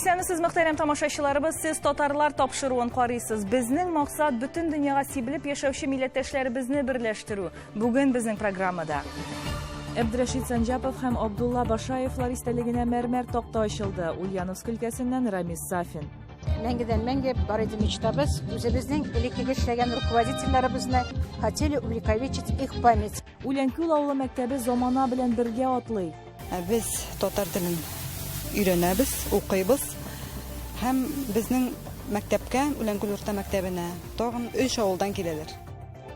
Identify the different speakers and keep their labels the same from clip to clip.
Speaker 1: Исәнмесез, мөхтәрәм тамашачыларыбыз, сез татарлар тапшыруын карыйсыз. Безнең максат бөтен дөньяга сибелеп яшәүче милләттәшләребезне берләштерү. Бүген безнең программада Әбдрәшит Санҗапов һәм Абдулла Башаевлар истәлегенә мәрмәр такта ачылды. Ульяновск өлкәсеннән Рамис Сафин.
Speaker 2: Мәңгедән мәңге бар иде мечтабыз, үзебезнең элеккеге эшләгән руководительләребезне хотели увековечить их память.
Speaker 1: Үләнкүл авылы мәктәбе замана белән бергә атлый.
Speaker 3: Без татар телен өйрәнәбез, укыйбыз һәм безнең мәктәпкә, Үләнкүл урта мәктәбенә тагын өч авылдан киләләр.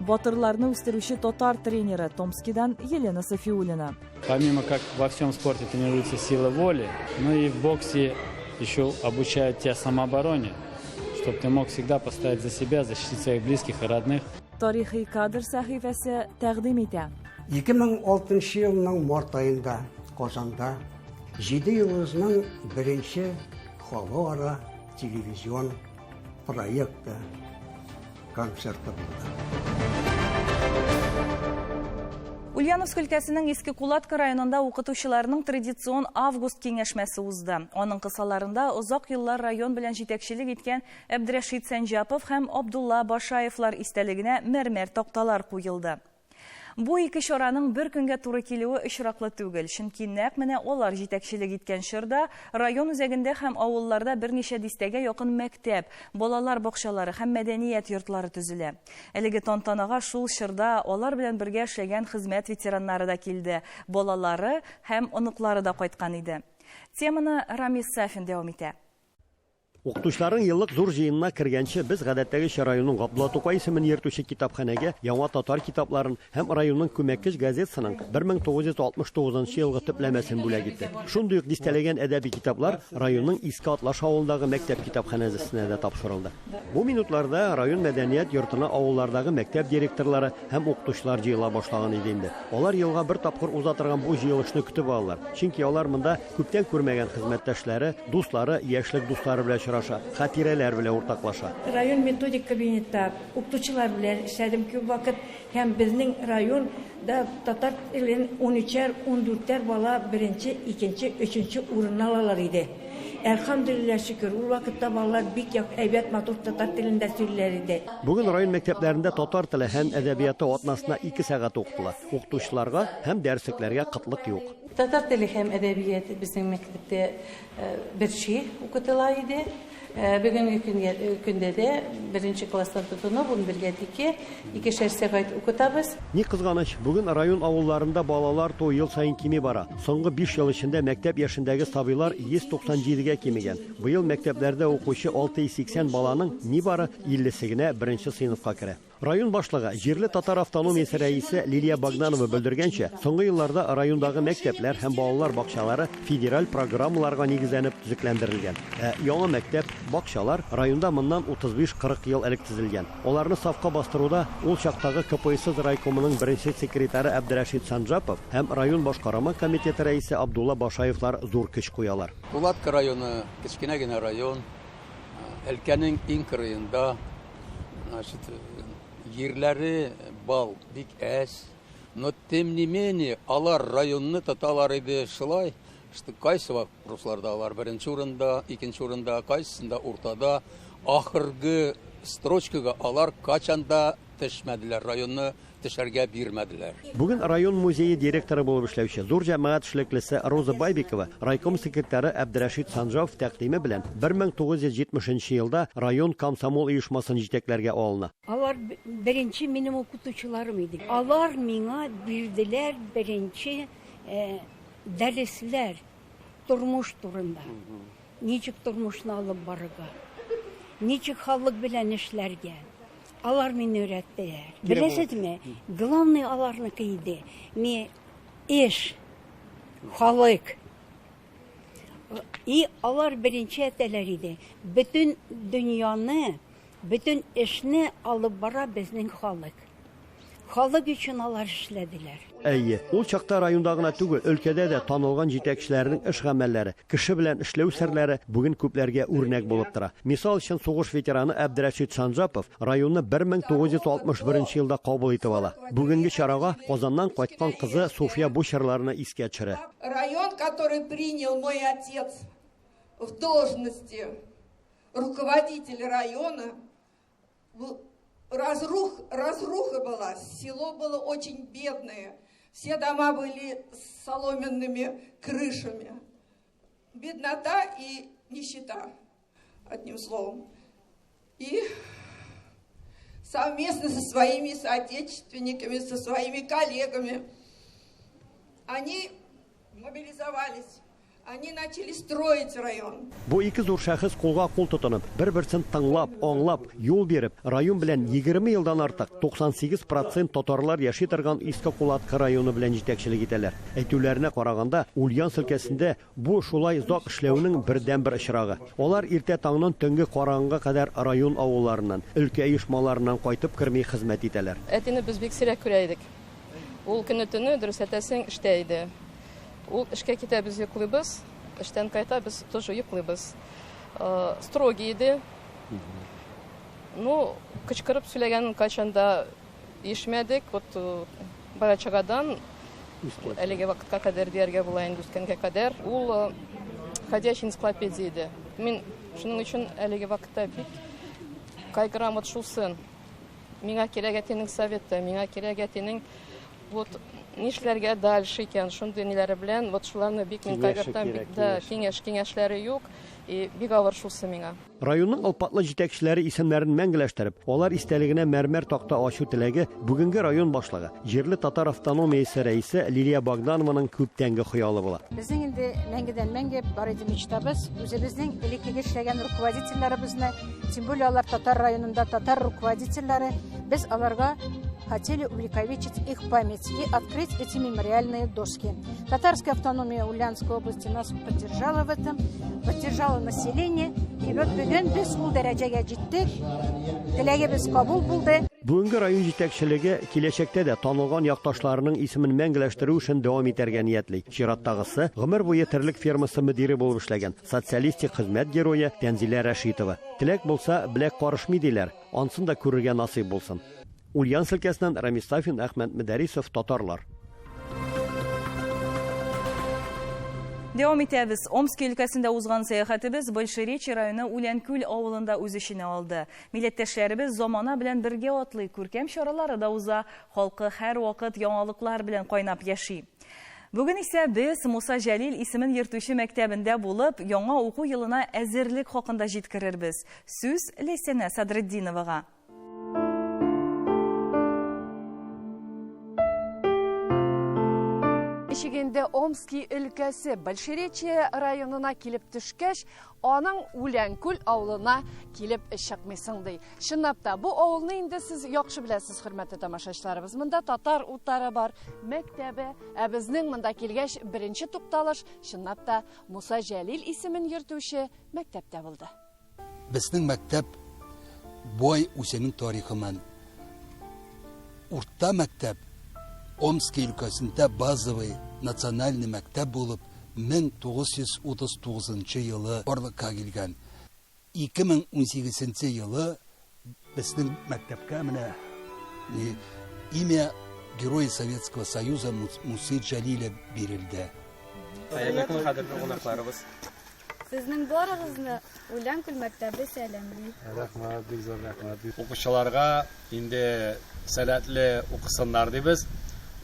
Speaker 1: Батырларны үстерүче татар тренеры Томскидан Елена Сафиуллина.
Speaker 4: Помимо как во всем спорте тренируется сила воли, но и в боксе еще обучают тебя самообороне, чтобы ты мог всегда постоять за себя, защитить своих близких и родных.
Speaker 1: Тарихи кадр сәхифәсе тәкъдим итә.
Speaker 5: 2006 елның март аенда Казанда Җиде йолдызның беренче халыкара телевизион проекты концерты булды.
Speaker 1: Ульяновск өлкәсенең Иске Кулатка районында укытучыларның традицион август киңәшмәсе узды. Аның кысаларында озак еллар район белән җитәкчелек иткән Әбдрәшит Сәнҗапов һәм Абдулла Башаевлар истәлегенә мәрмәр такталар куелды. Бу ике чараның бер көнгә туры килүе очраклы түгел, чөнки нәкъ менә алар җитәкчелек иткән чорда район үзәгендә һәм авылларда берничә дистәгә якын мәктәп, балалар бакчалары һәм мәдәният йортлары төзелә. Әлеге тантанага шул чорда алар белән бергә эшләгән хезмәт ветераннары да килде, балалары һәм оныклары да кайткан иде. Теманы Рамис Сафин дәвам итә.
Speaker 6: Укытучыларның еллык зур җыенына кергәнче, без гадәттәгечә районның Габдулла Тукай исемен йөртүче китапханәгә яңа татар китапларын һәм районның Күмәккеч газетасының 1969 нчы елгы төпләмәсен бүләк иттек. Шундый ук дистәләгән әдәби китаплар районның Иске Атлаш авылындагы мәктәп китапханәзесенә дә тапшырылды. Бу минутларда район мәдәният йортына авыллардагы мәктәп директорлары һәм укытучылар җыела башлаган иде инде. Алар елга бер тапкыр уза торган бу җыелышны көтеп алалар, чөнки алар монда Күптән күрмәгән хезмәттәшләре, дуслары, яшьлек дуслары белән очраша, хатирәләр белән уртаклаша.
Speaker 7: Район методик кабинетта укытучылар белән эшләдем күп вакыт һәм безнең район да татар телен унөчәр, ундүртәр бала беренче, икенче, өченче урынны алалар иде. Әлхәмдүлилләһ, шөкер, ул вакытта балалар бик як әйбәт матур татар телендә сөйлиләр иде.
Speaker 6: Бүген район мәктәпләрендә татар теле һәм әдәбияты атнасына ике сәгать укытыла. Укытучыларга һәм дәреслекләргә кытлык юк.
Speaker 8: Татар теле һәм әдәбияты безнең мәктәптә берче укытыла иде. Бүгенге көнгә көндә дә беренче класстан тотынып унбергә тике икешәр сәгать укытабыз.
Speaker 6: Ни кызганыч, бүген район авылларында балалар туу ел саен кими бара. Соңгы биш ел эчендә мәктәп яшендәге сабыйлар 197 гә кимегән. Быел мәктәпләрдә укучы 680 баланың нибары 50се генә беренче сыйныфка керә. Район башлыгы, җирле татар автономиясе рәисе Лилия Багданова белдергәнчә, соңгы елларда райондагы мәктәпләр һәм балалар бакчалары федераль программаларга нигезләнеп төзекләндерелгән. Ә яңа мәктәп, бакчалар районда моннан 35-40 ел элек төзелгән. Аларны сафка бастыруда ул чактагы КПСС райкомының беренче секретаре Әбдерәшит Санжапов һәм район башкарама комитеты рәисе Абдулла Башаевлар зур көч куялар.
Speaker 9: Кулатка районы, кечкенә генә район, өлкәнең иң кырыенда. Значит, җирләре бал бик әз. Но тем не менее, алар районны тоталар иде шулай, что кайсы вопросларда алар беренче урында, икенче урында, кайсысында уртада, ахыргы строчкага алар качан да төшмәделәр, районны төшәргә бирмәделәр.
Speaker 6: Бүген район музее директоры булып эшләүче зур җәмәгать эшлеклесе Роза Байбикова райком секретаре Әбдерәшит Санжаов тәкъдиме белән 1970 нче елда район комсомол оешмасын җитәкләргә алына.
Speaker 10: Алар беренче минем укытучыларым иде. Алар миңа бирделәр беренче дәресләр тормыш турында. Ничек тормышны алып барырга, ничек халык белән эшләргә. Алар мине өйрәттеләр. Беләсезме, главный аларныкы иде. Ми эш, халык. И алар беренче әйтәләр иде. Бөтен дөньяны, бөтен эшне алып бара безнең халык. Халык өчен алар эшләделәр.
Speaker 6: Әйе, ул чакта районда гына түгел, өлкәдә дә танылган җитәкчеләрнең эш-гамәлләре, кеше белән эшләү серләре бүген күпләргә үрнәк булып тора. Мисал өчен, сугыш ветераны Әбдерәшит Санжапов районны 1961 елда кабул итеп ала. Бүгенге чарага Казаннан кайткан кызы Суфия бу чорларны искә төшерә.
Speaker 11: Район, который принял мой отец. в должности руководителя района разрух, разруха была, село было очень бедное, все дома были с соломенными крышами. Беднота и нищета, одним словом. И совместно со своими соотечественниками, со своими коллегами они мобилизовались. Они начали строить район.
Speaker 6: Бу ике зур шәхес кулга кул тотынып, бер-берсен тыңлап, аңлап, юл биреп, район белән 20 елдан артык 98 процент татарлар яши торган Иске Кулаткы районы белән җитәкчелек итәләр. Әйтүләренә караганда, Ульяновск өлкәсендә бу шулай озак эшләүнең бердәнбер очрагы. Алар иртә таңнан төнге караңгыга кадәр район авылларыннан, өлкә оешмаларыннан кайтып керми хезмәт итәләр.
Speaker 12: Әтине без бик сирәк күрә идек. Ул көне-төне, дөрес әйтәсең, эштә иде. Ул эшкә китә, без йоклыйбыз, эштән кайта, без тоже йоклыйбыз. Строгий иде. Ну, кычкырып сөйләгәнен кайчан да ишмәдек. Вот бала чагадан әлеге вакытка кадәр дияргә була инде, үскәнгә кадәр. Ул ходячий энциклопедия иде. Мин шуның өчен әлеге вакытта бик кайгырам вот шусын. Миңа кирәк әтинең советы, миңа кирәк әтинең вот нишләргә дальше икән, шундый ниләре белән, вот шуларны бик мин кайгыртам, бик да киңәш, киңәшләре юк, и бик авыр шусы миңа.
Speaker 6: Районның олпатлы җитәкчеләре исемнәрен мәңгеләштереп, алар истәлегенә мәрмәр такта ачу теләге бүгенге район башлыгы, җирле татар автономиясе рәисе Лилия Богданованың күптәнге хыялы була.
Speaker 2: Безнең инде мәңгедән мәңге бар иде мечтабыз, үзебезнең элеккеге эшләгән руководительләребезне, тем более алар татар районында татар руководительләре, без аларга хотели увековечить их память и открыть эти мемориальные доски. Татарская автономия Ульяновской области нас поддержала в этом, поддержала население. И вот бүген без ул дәрәҗәгә җиттек. Теләгебез кабул булды.
Speaker 6: Бүгенге район җитәкчелеге киләчәктә дә танылган якташларының исемен мәңгеләштерү эшен дәвам итәргә ниятли. Чираттагысы гомер буе терлек фермасы мөдире булып эшләгән социалистик хезмәт герое Тәнзилә Рәшитова. Теләк булса, беләк карышмый диләр. Ансын да күрергә насыйп булсын. Ульяновск өлкәсеннән Рамис Сафин, Әхмәт Мөдәрисов, Татарлар.
Speaker 1: Дәвам итәбез. Омски өлкәсендә узган сәяхәтебез Большеречье районы Үләнкүл авылында үз эченә алды. Милләттәшләребез замана белән бергә атлый, күркәм чаралары да уза, халкы һәрвакыт яңалыклар белән кайнап яши. Бүген исә без Муса Җәлил исемен йөртүче мәктәбендә булып, яңа уку елына әзерлек хакында җиткерербез. Сүз Ләйсәнә Садретдиновага.
Speaker 13: Ничек инде Омски өлкәсе Большеречье районына килеп төшкәч, аның Үләнкүл авылына килеп чыкмыйсың ди. Чынлап та, бу авылны инде сез яхшы беләсез, хөрмәтле тамашачыларыбыз. Монда татар утары бар, мәктәбе. Ә безнең монда килгәч беренче тукталыш, чынлап та, Муса Җәлил исемен йөртүче мәктәптә булды.
Speaker 14: Безнең мәктәп бай үзенең тарихы белән. Урта мәктәп Омски өлкәсендә базовый национальный мәктәп булып 1939 елы барлыкка килгән. 2018 елы безнең мәктәпкә менә имя Героя Советского Союза Мусы Джалиля бирелде.
Speaker 15: Хәерле көн, кадерле кунакларыбыз.
Speaker 16: Сезнең барыгызны Үләнкүл мәктәбе сәламли.
Speaker 17: Рәхмәт, бик зур рәхмәт. Укучыларга инде сәләтле укысыннар дибез.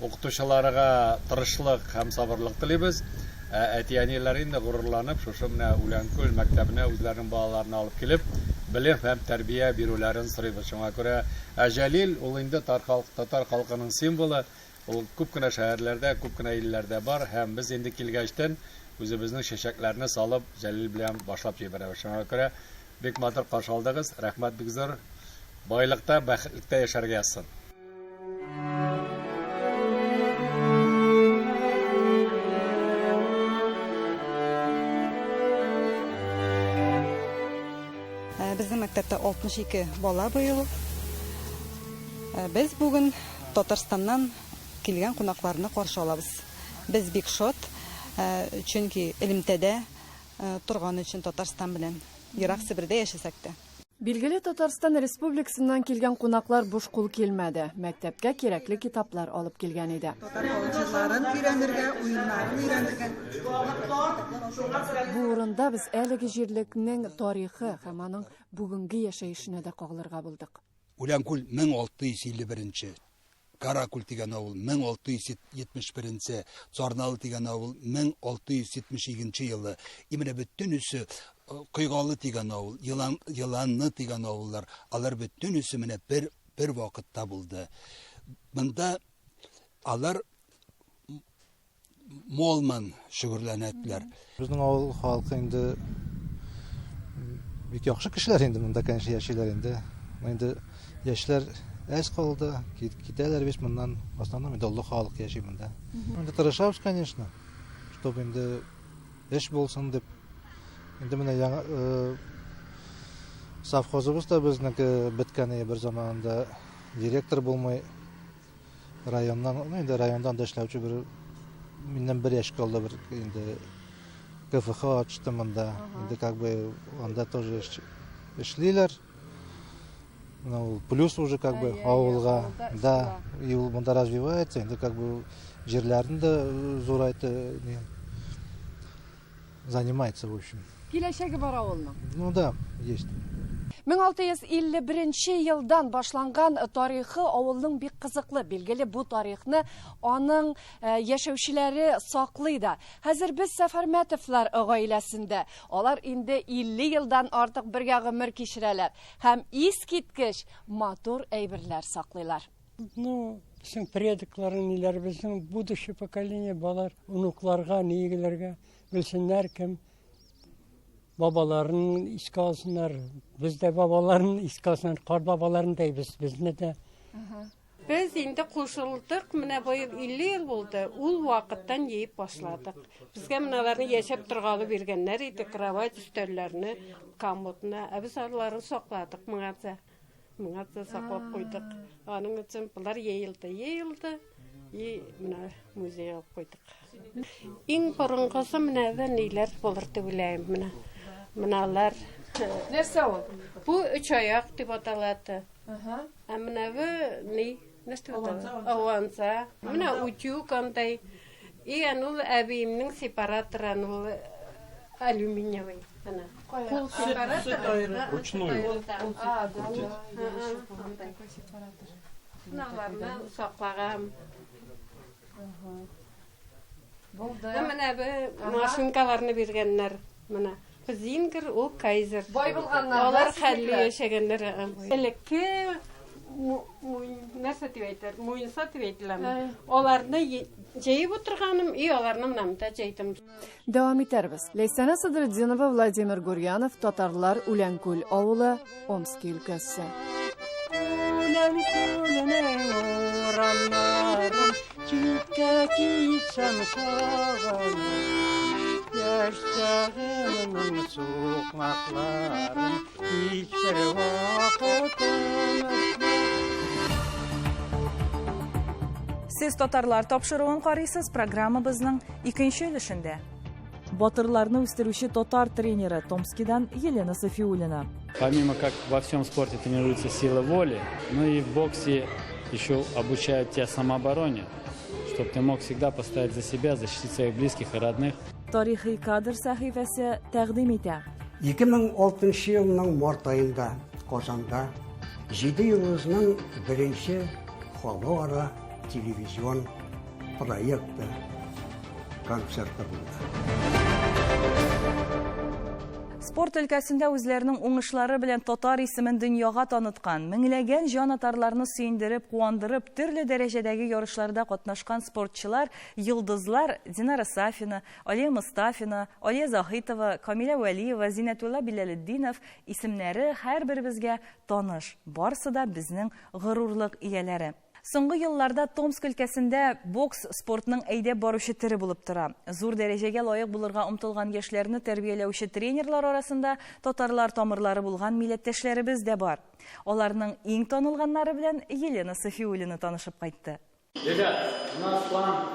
Speaker 17: Укытучыларга тырышлык һәм сабырлык телибез. Ә әти-әниләр инде горурланып, шушы менә Үләнкүл мәктәбенә үзләренең балаларын алып килеп, белем һәм тәрбия бирүләрен сорыйбыз. Шуңа күрә Җәлил ул инде татар халкының символы. Ул күп кенә шәһәрләрдә, күп кенә илләрдә бар һәм без инде килгәчтен үзебезнең чәчәкләрне салып Җәлил белән башлап җибәрәбез. Шуңа күрә бик матур каршы алдыгыз. Рәхмәт бик зур. Байлыкта, бәхетлектә яшәргә язсын.
Speaker 3: Безнең мәктәптә 62 бала быел. Без бүген Татарстаннан килгән кунакларны каршы алабыз. Без бик шат, чөнки элемтәдә торган өчен Татарстан белән ерак Себердә яшәсәк тә.
Speaker 13: Билгеле, Татарстан Республикасыннан килгән кунаклар буш кул килмәде. Мәктәпкә кирәкле китаплар алып килгән иде.
Speaker 18: Татар халык җырларын өйрәнергә, уеннарын өйрәнергә.
Speaker 13: Бу урында без әлеге җирлекнең тарихы һәм аның бүгенге яшәешенә дә кагылырга булдык.
Speaker 14: Үләнкүл 1651 нче, Каракүл дигән авыл 1671 нче, Царналы дигән авыл 1672 нче елы. И менә бөтенесе Койгалы дигән авыл, Елан, Еланны дигән авыллар, алар бөтенесе менә бер бер вакытта булды. Монда алар Молман шөгерләнәтләр.
Speaker 19: Безнең авыл халкы инде бик яхшы кешеләр инде монда, конечно, яшиләр инде. Инде яшьләр әз калды, китәләр бит моннан. В основном инде олы халык яши монда. Инде тырышабыз, конечно, чтобы инде эш булсын дип. Инде менә яңа э, совхозыбыз да безнеке беткән бер заманында директор булмый. Районнан, ну инде райондан да эшләүче бер миннән бер яшькә алда бер инде КФХ ачты монда. Инде как бы анда тоже эшлиләр. Ну, ул плюс уже как бы авылга, да, и ул монда развивается, инде как бы җирләрне дә зурайтты, занимается, в общем.
Speaker 13: Киләчәге бар авылның.
Speaker 19: Ну да, есть.
Speaker 13: 1651 елдан башланган тарихы авылның бик кызыклы. Билгеле, бу тарихны аның э, яшәүчеләре саклый да. Хәзер без Сәфәрмәтовлар гаиләсендә. Алар инде 50 елдан артык бергә гомер кичерәләр һәм искиткеч матур әйберләр саклыйлар.
Speaker 20: Ну, безнең предокларның ниләр, безнең будущее поколение балар, внукларга, нигеләргә белсеннәр кем бабаларын искә алсыннар. Без дә бабаларын искә алсыннар, карт бабаларын дәйбез, безне дә.
Speaker 21: Без инде кушылдык, менә быел 50 ел булды, ул вакыттан җыеп башладык. Безгә менә аларны яшәп торгалы биргәннәр иде, кровать, өстәлләрне, комодны, ә без аларын сакладык моңарча. Моңа да саклап куйдык. Аның өчен болар җыелды, җыелды. И менә музейга алып куйдык. Иң борынгысы менә бу ниләр булыр дип уйлыйм менә. Менә алар.
Speaker 13: Нәрсә ул?
Speaker 21: Бу өч аяк дип аталады. Ә менә бу ни? Нәрсә дип атала? Аванса. Менә утюг андай. И аны ул әбиемнең сепараторы, аны ул алюминиевый. Ана. Кул сепараторы.
Speaker 22: Ручную.
Speaker 21: А, да. Менә аларны саклаган.
Speaker 13: Булды.
Speaker 21: Менә бу машинкаларны биргәннәр. Менә. Зингер, ул Кайзер.
Speaker 13: Бай булганнар.
Speaker 21: Алар хәлле яшәгәннәр. Элекке нәрсә дип әйтәләр? Муенса дип әйтеләме? Аларны җәеп утырганым, и аларны менә монда җәйдем.
Speaker 13: Дәвам итәрбез. Ләйсәнә Садретдинова, Владимир Гурьянов, Татарлар, Үләнкүл авылы, Омски өлкәсе.
Speaker 20: Үләнкүлнең урамнарын читкә китсәм сагынып, яшь чагымның сукмакларын һичбер вакыт онытмам.
Speaker 1: Сез татарлар тапшыруын карыйсыз программабызның икенче өлешендә. Батырларны үстерүче татар тренеры Томскидан Елена Софиулина.
Speaker 4: Помимо как во всем спорте тренируется сила воли, но и в боксе еще обучают тебя самообороне, чтобы ты мог всегда постоять за себя, защитить своих близких и родных.
Speaker 1: Тарихи кадр сәхифәсе тәкъдим итә.
Speaker 5: 2006 елның март аенда Казанда Җиде йолдызның беренче халыкара телевизион проекты концерты булды.
Speaker 1: Спорт өлкәсендә үзләренең уңышлары белән татар исемен дөньяга таныткан, меңләгән җанатарларны сөендереп, куандырып, төрле дәрәҗәдәге ярышларда катнашкан спортчылар, йолдызлар Динара Сафина, Алия Мостафина, Алия Заһитова, Камилә Вәлиева, Зиннәтулла Биләлетдинов исемнәре һәрберебезгә таныш. Барсы да безнең горурлык ияләре. Соңгы елларда Томск өлкәсендә бокс спортның әйдәп баручы төре булып тора. Зур дәрәҗәгә лаек булырга омтылган яшьләрне тәрбияләүче тренерлар арасында татарлар тамырлары булган милләттәшләребез дә бар. Аларның иң танылганнары белән Елена Софиуллина танышып кайтты.
Speaker 4: Ребят, у нас план,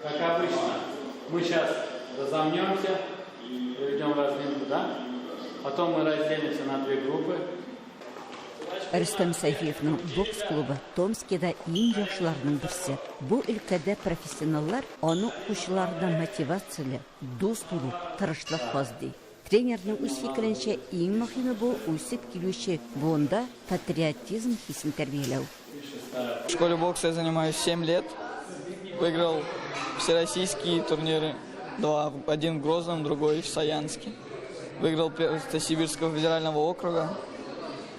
Speaker 4: как обычно. Мы сейчас разомнемся, проведем разминку, да? Потом мы разделимся на две группы.
Speaker 10: Рөстәм Сәйфиевның бокс клубы Томскида иң яхшыларның берсе. Бу өлкәдә профессионаллар аны укучыларына мотивацияле, дус булу, тырышлык хас ди. Тренерның үз фикеренчә, иң мөһиме бу үсеп килүче буында патриотизм хисен тәрбияләү.
Speaker 7: В школе бокса я занимаюсь 7 лет. Выиграл всероссийские турниры. Два. Один в Грозном, другой в Саянске. Выиграл первенство Сибирского федерального округа.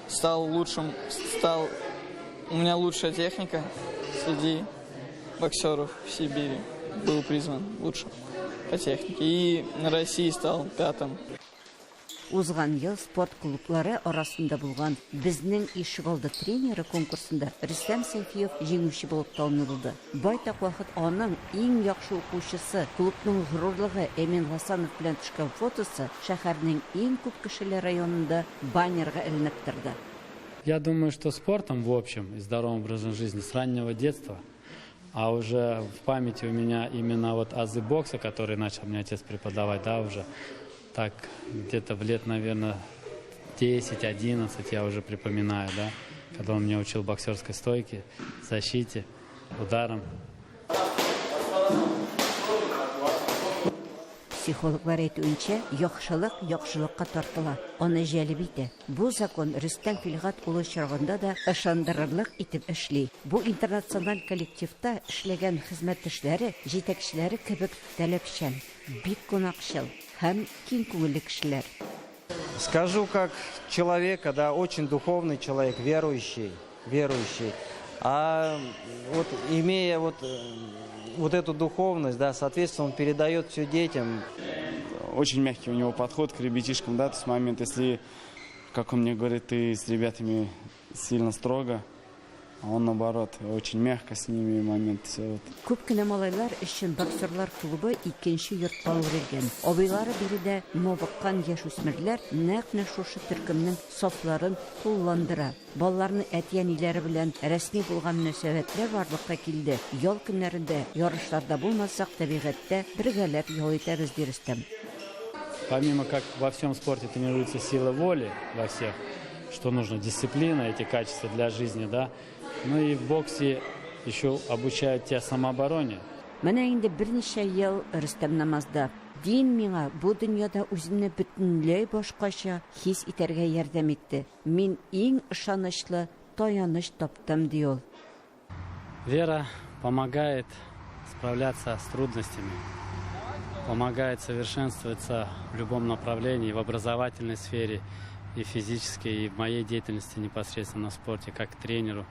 Speaker 7: Стал лучшим, стал... У меня лучшая техника среди боксеров в Сибири. Был признан лучшим по технике. И на России стал пятым.
Speaker 10: Узган ел спорт клублары арасында булган Безнең ишегалды тренеры конкурсында Рөстәм Сәйфиев җиңүче булып танылды. Байтак вакыт аның иң яхшы укучысы, клубның горурлыгы Эмин Гасанов белән төшкән фотосы шәһәрнең иң күп кешеле районында баннерга эленеп торды.
Speaker 4: Я думаю, что спортом в общем и здоровым образом жизни с раннего детства, а уже в памяти у меня именно вот азы бокса, который начал мне отец преподавать, да, уже так где-то в лет, наверное, 10-11 я уже припоминаю, да, когда он меня учил боксерской стойке, защите, ударам.
Speaker 10: Психологлар әйтүенчә, яхшылык яхшылыкка тартыла, аны җәлеп итә. Бу закон Рөстәм Филгать улы чорында да ышандырырлык итеп эшли. Бу интернациональ коллективта эшләгән хезмәттәшләре, җитәкчеләре кебек таләпчән, бик кунакчыл һәм киң күңелле кешеләр.
Speaker 22: Скажу как человека, да, очень духовный человек, верующий, верующий. А вот имея вот, вот эту духовность, да, соответственно, он передает все детям.
Speaker 23: Очень мягкий у него подход к ребятишкам, да, то есть момент, если, как он мне говорит, ты с ребятами сильно строго, а он наоборот, очень мягко с ними момент, все вот.
Speaker 10: Күп кенә малайлар өчен боксерлар клубы икенче йортка әверелгән. Абыйлары биредә мавыккан яшүсмерләр нәкъ менә шушы төркемнең сафларын тулыландыра. Балаларның әти-әниләре белән рәсми булган мөнәсәбәтләр барлыкка килде. Ял көннәрендә ярышларда булмасак, табигатьтә бергәләп ял итәбез, ди Рөстәм.
Speaker 4: Помимо как во всем спорте тренируется сила воли во всех, что нужно дисциплина, эти качества для жизни, да. Ну и в боксе еще обучают тебя самообороне.
Speaker 10: Менә инде берничә ел Рөстәм намазда. Дин миңа бу дөньяда үземне бөтенләй башкача хис итәргә ярдәм итте. Мин иң ышанычлы таяныч таптым, ди ул.
Speaker 4: Вера помогает справляться с трудностями, помогает совершенствоваться в любом направлении, в образовательной сфере, и физической, и в моей деятельности непосредственно в спорте, как тренеру,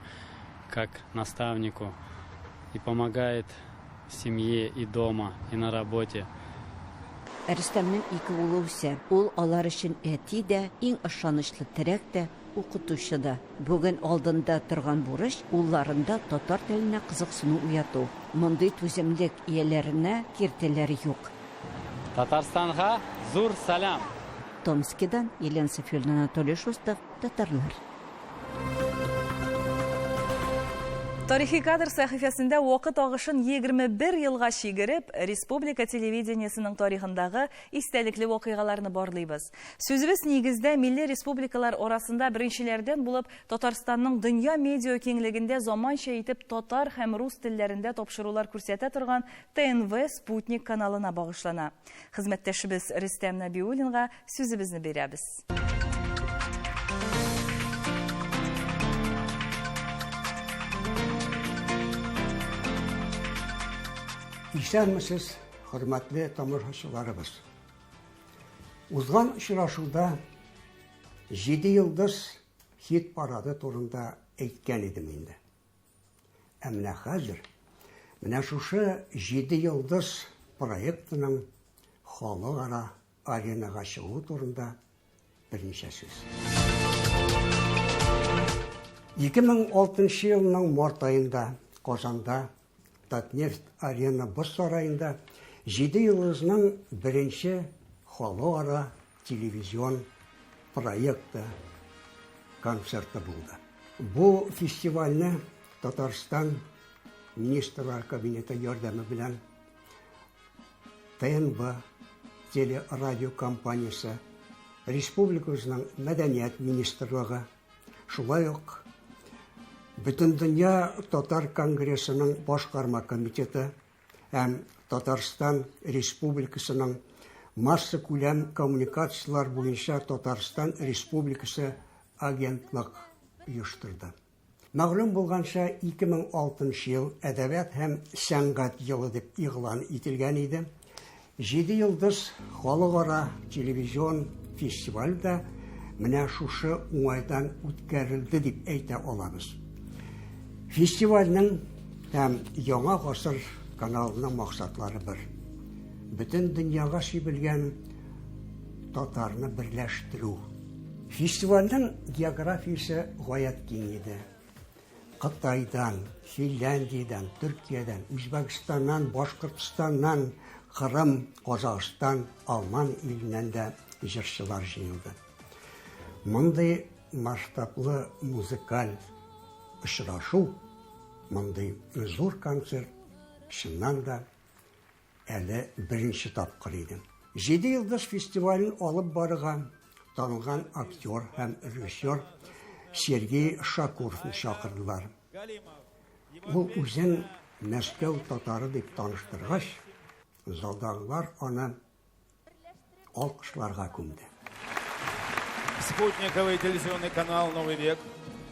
Speaker 4: как наставнику, и помогает в семье, и дома, и на работе.
Speaker 10: Рөстәмнең ике улы үсә. Ул алар өчен әти дә, иң ышанычлы терәк тә, укытучы да. Бүген алдында торган бурыч, улларында татар теленә кызыксыну уяту. Мондый түземлек ияләренә киртәләр юк.
Speaker 4: Татарстанга зур сәлам!
Speaker 10: Томскидан Елена Сафиуллина, Анатолий Шустов, Татарлар.
Speaker 1: Тарихи кадр сәхифәсендә вакыт агышын 21 елга чигереп, республика телевидениесенең тарихындагы истәлекле вакыйгаларны барлыйбыз. Сүзебез нигездә милли республикалар арасында беренчеләрдән булып Татарстанның дөнья медиа киңлегендә заманча итеп татар һәм рус телләрендә тапшырулар күрсәтә торган ТНВ Спутник каналына багышлана. Хезмәттәшебез Рөстәм Нәбиуллинга сүзебезне бирәбез.
Speaker 5: Исәнмесез, хөрмәтле тамашачыларыбыз. Узган очрашуда Җиде йолдыз хит парады турында әйткән идем инде. Ә менә хәзер менә шушы Җиде йолдыз проектының халыкара аренага чыгу турында берничә сүз. 2006 елның март аенда Казанда Татнефть Арена боз сараенда Җиде йолдызның беренче халыкара телевизион проекты концерты булды. Бу фестивальне Татарстан Министрлар Кабинеты ярдәме белән ТНВ телерадиокомпаниясе, республикабызның Мәдәният министрлыгы, Шулай ук Бөтендөнья татар конгрессының башкарма комитеты һәм Татарстан Республикасының массакүләм коммуникацияләр буенча Татарстан Республикасы агентлык оештырды. Мәгълүм булганча, 2006 ел Әдәбият һәм сәнгать елы дип игълан ителгән иде. Җиде йолдыз халыкара телевизион фестиваль дә менә шушы уңайдан үткәрелде дип әйтә алабыз. Фестивальнең һәм Яңа гасыр каналының максатлары бер. Бөтен дөньяга сибелгән татарны берләштерү. Фестивальнең географиясе гаять киң иде. Кытайдан, Финляндиядән, Төркиядән, Үзбәкстаннан, Башкортстаннан, Кырым, Казахстан, Алман иленнән дә җырчылар җыелды. Мондый масштаблы музыкаль очрашу, мондый зур концерт чыннан да әле беренче тапкыр иде. Җиде йолдыз фестивален алып барырга танылган актер һәм режиссер Сергей Шакуровны чакырдылар. Ул үзен Мәскәү татары дип таныштыргач, залдагылар аны алкышларга күмде.
Speaker 8: Спутниковый телевизионный канал «Новый век»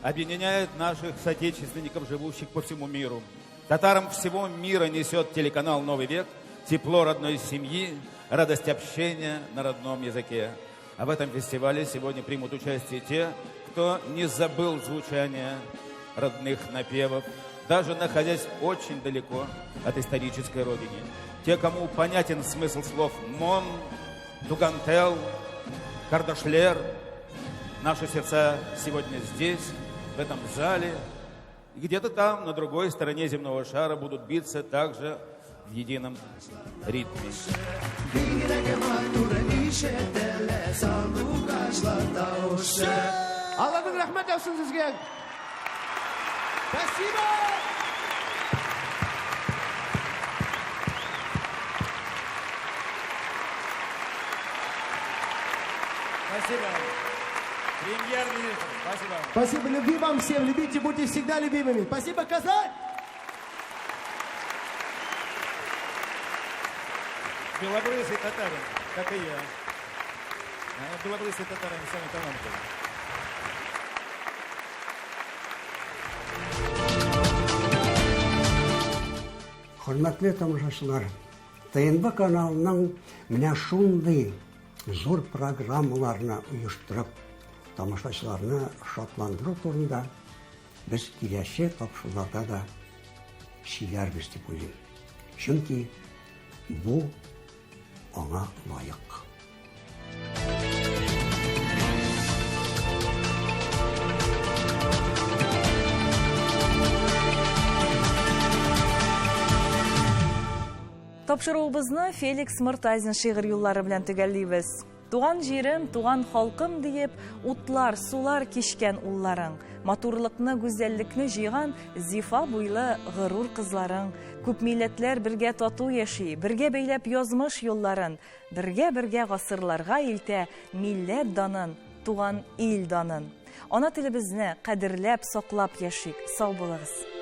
Speaker 8: объединяет наших соотечественников, живущих по всему миру. Татарам всего мира несет телеканал «Новый век» тепло родной семьи, радость общения на родном языке. А в этом фестивале сегодня примут участие те, кто не забыл звучание родных напевов, даже находясь очень далеко от исторической родины. Те, кому понятен смысл слов «мон», «тугантел», «кардашлер», наши сердца сегодня здесь, в этом зале, и где-то там, на другой стороне земного шара, будут биться также в едином ритме.
Speaker 9: Алланың рәхмәт яусын сезгә. Спасибо!
Speaker 8: Спасибо. Премьер-министр, спасибо.
Speaker 9: Спасибо любви вам всем. Любите, будьте всегда любимыми. Спасибо, Казань!
Speaker 8: Белобрысый татарин, как и я. Белобрысый татарин самый талантливый.
Speaker 5: Хөрмәтле тамашачылар, ТНВ каналының менә шундый зур программаларны оештырып, тамашачыларны шатландыру турында без киләсе тапшыруларда да сөйләрбез дип уйлыйм. Чөнки бу аңа лаек.
Speaker 1: Тапшыруыбызны Феликс Мортазин шигырь юллары белән төгәллибез. Туган җирем, туган халкым диеп, утлар, сулар кичкән улларың, матурлыкны, гүзәллекне җыйган зифа буйлы горур кызларың. Күп милләтләр бергә тату яши, бергә бәйләп язмыш юлларын, бергә-бергә гасырларга илтә милләт данын, туган ил данын. Ана телебезне кадерләп, саклап яшик. Сау булыгыз.